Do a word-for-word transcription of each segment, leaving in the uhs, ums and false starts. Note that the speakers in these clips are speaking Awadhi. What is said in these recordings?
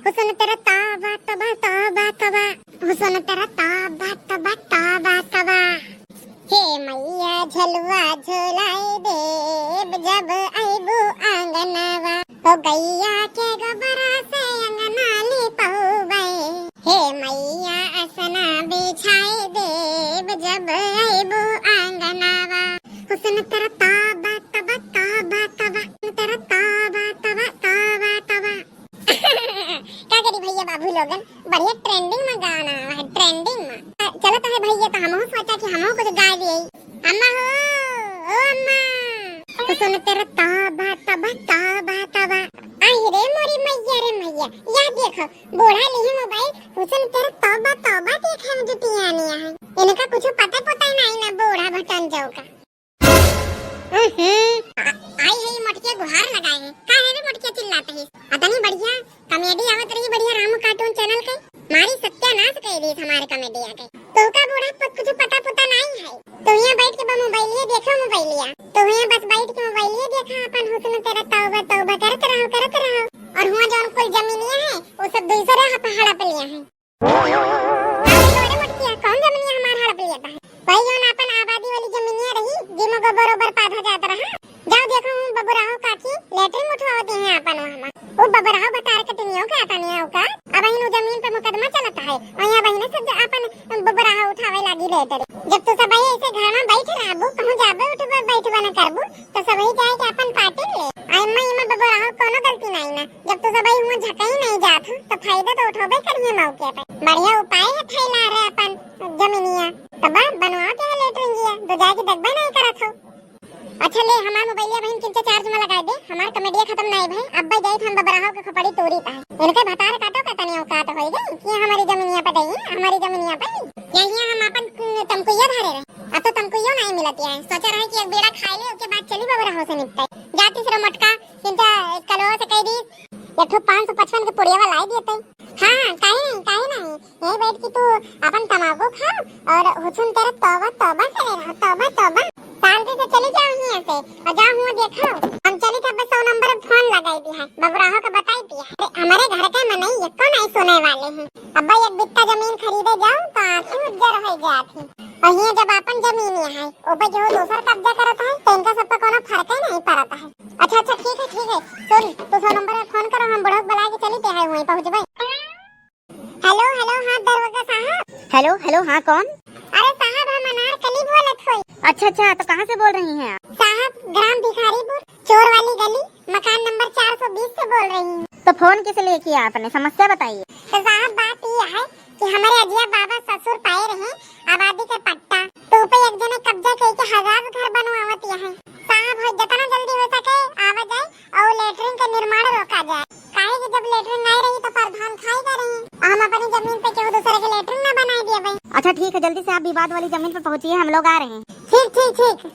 हुस्न तेरा तौबा, तौबा, तौबा, तौबा। हुस्न तेरा तौबा, तौबा, तौबा, तौबा। हे मैया झलुआ झुलाए देब, जब अइबू आंगनवा। हो गैया के गोबरा से अंगना लिपौबै। हे मैया असना बिछाए देब, जब अइबू आंगनवा। हुस्न तेरा तौबा, तौबा, तौबा, तौबा। हुस्न तेरा तौबा, तौबा, तौबा, तौबा। का करी भैया बाबू लोगन, बढ़िया trending में गाना है, trending में। अ, चलत है भैया, तो हमहू सोचा कि हमहू कुछ गाय दिए। अम्मा हो, ओ अम्मा। हुस्न तेरा तौबा, तौबा, तौबा, तौबा। आई रे मोरी मैया रे मैया, या देखो, बूढ़ा लिहे mobile, हुस्न तेरा तौबा, तौबा देखे में जुटियानी है। इनका कुछ पता पता ही नहीं ना, बूढ़ा भटन जाओ का। हम्म, आ-, आई है मोटकिया गुहार लगाए है। का है रे मोटकिया चिल्लात है? अतनी बढ़िया comedy आवत रही, बढ़िया रामू cartoon channel के। मारी सत्यानाश कइ दी हमारे comedy के। तोहका बूढ़ा प-, कुछ पता पुता नहीं है। तू यहाँ बैठ के बस मोबाइलिया देखो, मोबाइलिया। तू यहाँ बस बैठ के मोबाइलिया देखा, अपन हुस्न तेरा तौबा तौबा करत रहो, करत रहो। और हुआ जौन कुल जमीनिया है, वो सब दूसरे हप-, हड़प लिया है। अरे मोरे मोटकिया, कौन जमीनिया हमार हड़प लिया था? वही जौन अपन आबादी वाली जमीनिया रही, जिमा गोबर ओबर पाधा जात रहा। जाओ देखो, हूँ बबुराहो काकी लेटरिन उठवावत हैं अपन वहाँ। वो बबुराहो भतार कटिनियो के आता नहीं होगा। अब इन्हू जमीन पे मुकदमा चलता है, और यहाँ बहिने सब ज-, अपन बबुराहो उठावे लागी लेटरिन। जब तू सब ऐसे घर में बैठ रहबू, कहूँ जाबे उठबे बैठबे न करबू, तो सबही जाए के अपन पाटिल ले। आ इम्मा, इम्मा बबुराहो कोनो गलती नहीं ना। जब तू सबही हुआ झकही नहीं जात हो, तो फायदा तो उठोबे करिए मौके पे। बढ़िया उपाय है फैला रहे अपन जमीनिया। तब बनवाओ क्या लेटरिन जिया, तो जाके देखबे नहीं करत हो। अच्छा ले, हमार मोबाइलिया बहिन किंचा charge में लगाए दे, हमार कमेडिया खत्म नहीं भई, अब्बे जाइत हम बबुराहो के खोपड़ी तोरी पाए। इनके भतार काटो का तनी औकात होई गई कि हमारी जमीनिया पे दई, हमारी जमीनिया पे। यही हम अपन तमकुइया धरे रहे। अब तो तमकुइयो नहीं मिलत है। सोचा रहे कि एक बेड़ा खाए ले, उसके बाद चली बबुराहो से निपटे। जाती सिरो मोटका, किंचा कलवा से कह दी, एक ठो पाँच सौ पचपन के पुड़िया वाला लाई देते। हाँ, हाँ, काहे नहीं, काहे नहीं। यहीं बैठ के तू अपन तमाकू खा और हुस्न तेरा तौबा, तौबा करे रहो, तौबा, तौबा। शांति से चली जाओ यहाँ से और जाओ हुआ देखो। हम चली थे बस सौ नंबर फोन लगाई दी है, बबुराहो का बताई दी है। अरे, हमारे घर के मनई एको नहीं सुने वाले हैं। अब्बा एक बित्ता जमीन खरीदे जाओ तो आँखें उज्जर हो जात हैं। और ये जब अपन जमीन यहाँ है, ओपे जो दूसर कब्जा करत है, तो इनका सबका कोनो फर्क ही नहीं पड़ता है। अच्छा, अच्छा, ठीक है, ठीक है। सुन, तू सौ नंबर पे फोन करो, हम बुढ़ऊ बुला के चली ते है, वहीं पहुँचबे। हेलो, हेलो, हाँ, दरोगा साहब। हेलो, हेलो, हाँ, कौन? अरे साहब, हम अनारकली बोलत होई। अच्छा, अच्छा, तो कहाँ से बोल रही हैं आप? साहब, ग्राम भिखारीपुर, चोर वाली गली, मकान नंबर चार सौ बीस से बोल रही हूँ। तो फोन किस लिए किया आपने, समस्या बताइए। तो साहब, बात ये है कि हमारे अजिया बाबा ससुर पाए रहे आबादी के पट्टा, तो ऊपर एक जने कब्जा कई के हजार घर बनवावत यहाँ। साहब हो, जितना जल्दी हो सके आवा जाए और लेटरिन के निर्माण रोका जाए, काहे कि जब लेटरिन नहीं रही तो प्रधान खाई का रही, हम अपनी जमीन पे केहू दूसरे के लेटरिन ना बनाए दिए भाई। अच्छा ठीक है, जल्दी से आप विवाद वाली जमीन पे पहुँचिए, हम लोग आ रहे हैं। ठीक, ठीक, ठीक।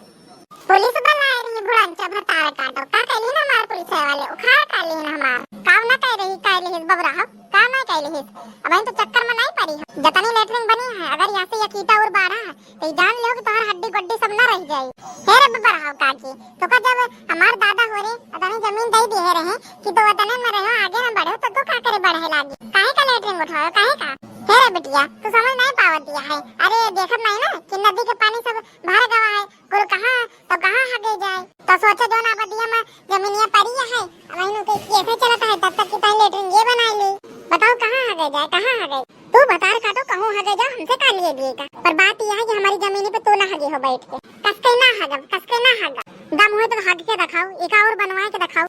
पुलिस वाला आए रही, भुड़ंचा भतार काटो, का कहली ना हमार पुलिस वाले, उखाड़ का ली ना हमार। काम ना कह रही, कह रही बबुराहो, काम ना कह रही। अब तो चक्कर में नहीं पड़ी है। जतनी लेटरिन बनी है, अगर यहाँ से एक ईंटा और बाढ़ा है, तो ये जान लो कि तुम्हार हड्डी गुड्डी सब ना रह जाई। हे रे बबुराहो काकी, तो का जब हमार दादा हो रे, अतनी जमीन दे दिए रहे कि तो वतने में रहो, आगे ना बढ़ो, तो तू का करे बढ़े लागी? काहे का लेटरिन उठाओ, काहे का? हे रे बिटिया, तू समझ नहीं पावत दिया है। अरे देखत नहीं ना कि नदी के पानी सब भर गवा है, गुरु कहाँ तो कहाँ हगे जाए? तो सोचो जो ना बदिया में जमीनिया पड़ी है, अब इन्हों के कैसे चलता है, तब तक कि पहले लेटरिन ये बना ले। बताओ कहाँ हगे जाए, कहाँ हगे? तू भतार काटो, कहूँ हगे जा, हमसे का लिए दिए का? पर बात यह है कि हमारी जमीनी पे तू ना हगे हो बैठ के। कस के ना हगब, कस के ना हगब। दम हुए तो हग के दिखाओ, एक और बनवाए के दिखाओ।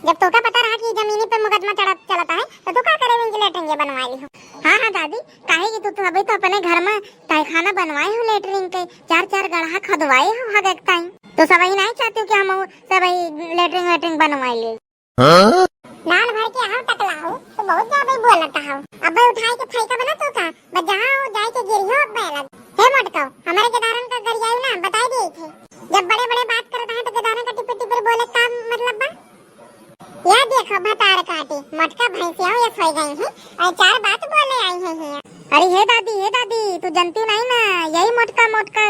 जब तोका पता रहा कि जमीनी पे मुकदमा चढ़त, चलता है, तो तू का करे वेंटिलेटर ये बनवाए ली हो? हाँ, हाँ दादी, काहे कि तू तो अभी तो अपने घर में तहखाना बनवाए हो लेटरिन के, चार चार गड़हा खोदवाए हो हगक ताई। तो सबही नहीं चाहते हो कि हम सबही लेटरिन वेटरिन बनवाए ले? हाँ? नान भर के हम टकला हो, तो बहुत ज्यादा ही बोलता हो। अब भाई उठाए के फेंका बना तो का, बस जहाँ हो जाए के गिरी हो अब अलग। हे मोटकाओ, हमारे केदारन का गरियायु ना बताए दिए थे। जब बड़े बड़े बात करता है तो केदारन का टिपिर टिपिर बोले का मतलब बा? या देखो भतार काटी, मोटका भैंसिया ये सोई गई है और चार बात बोले आई है हिया। अरे हे दादी, हे दादी, तू जनती नहीं ना, यही मोटका मोटका,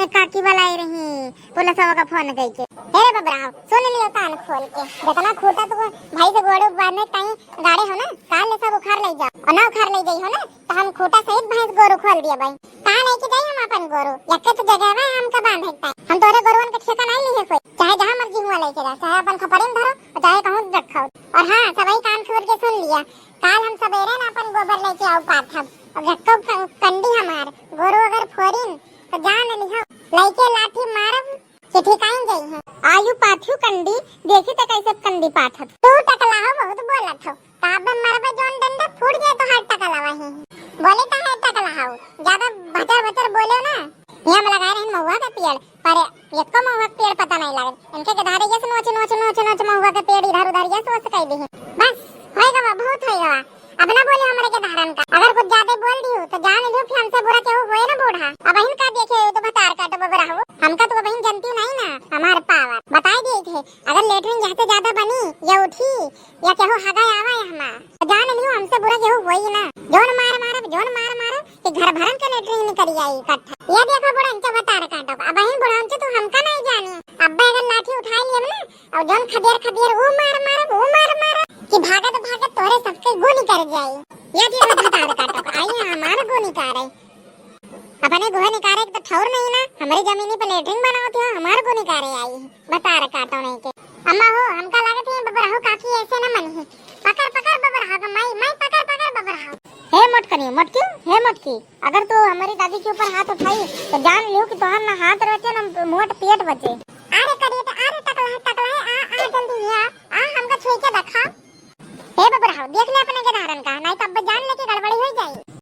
अ, काकी वाला आई रही, पुलिसवा का फोन कइके। हे रे बबराव, सुन लियो कान खोल के, जितना खूटा तू भैंस गोरू बांधे ताई गाड़े हो ना, काल ले सब उखाड़ ले जाओ, और ना उखाड़ ले जाई हो ना, तो हम खूटा सहित भैंस गोरू खोल दिया भाई। कहाँ लेके जाई हम अपन गोरू? यक्के तो जगह बा हमका बांधे के ताई। हम तोरे गोरुअन के ठेका नहीं लिए कोई, चाहे जहाँ मर्जी हुआ लेके जा, चाहे अपन खपड़ी में धरो और चाहे कहूँ रखो। और हाँ, सबही कान खोल के सुन लिया, काल हम सबेरे ना अपन गोबर लेके आऊ पाथब। और घक्को क-, कंडी हमार, गोरू अगर फोरिन तो जान लिहो, लेके लाठी मारब कि ठिकाइन जाई है। आयु पाथियो कंडी, देखी त कैसे कंडी पाथत। तू टकला हो, बहुत बोलत हो। काबे मरबे जौन डंडा फूट जाए तो हाथ टकला वही। बोले तो है टकला हो, ज्यादा भचर भचर बोले ना। यहाँ में लगाए रहन महुआ का पेड़, पर एको महुआ के पेड़ पता नहीं लागल। इनके के धारे यस नोच, नोच, नोच, नोच महुआ के पेड़ इधर उधर यस वस कह दी। बस, होय गवा, बहुत होय गवा। अब ना बोले हमरे के धारन का। अगर कुछ ज्यादा बोल दियो तो जान लियो कि हमसे बुरा केहू होए ना बूढ़ा। अब बहिन का देखे हो तो भतार काटो बबरा हो। हमका तो बहिन जनती नहीं ना, हमार पावर। बताई दिए थे, अगर लेटरिन यहाँ से ज्यादा बनी या उठी या केहू हगा आवा है हमार, तो जान लियो हमसे बुरा केहू होई ना। जौन मार मारब, जौन मार मारब कि घर भरन के लेटरिन निकल जाई इकट्ठा। ये देखो बुढ़ा, इनके भतार काटो। अब बहिन बुढ़ा, हमसे तू हमका नहीं जानी। अब अगर लाठी उठाई लिए ना, और जौन खदेर खदेर ऊ मार मारब, ऊ मार मारब कि भागत भागत तोरे सबके गू निकल जाई। या जी हमें भतार काटो, आई है हमार गू निकारे। अपने गुहे निकारे के तो ठौर नहीं ना, हमारी जमीनी पे लेटरिन बनावत हो, हमार गू निकारे आई है भतार काटो नहीं के। अम्मा हो, हमका लागत है बबरहो काकी ऐसे न मन है। पकड़ पकड़ बबरहा का माई, माई पकड़ पकड़ बबरहा। हे मोटकनी, मोटकी, हे मोटकी, अगर तू हमारी दादी के ऊपर हाथ उठाई तो जान लियो कि तोहार ना हाथ रचे ना मोट पेट बचे। अरे करिए तो, अरे टकला है, टकला है, आ, आ जल्दी आ, आ हमका छुई के देखा। हे बबुरहा, देख ले अपने के धारन का, नहीं तो अब जान लेके गड़बड़ी हो जाई।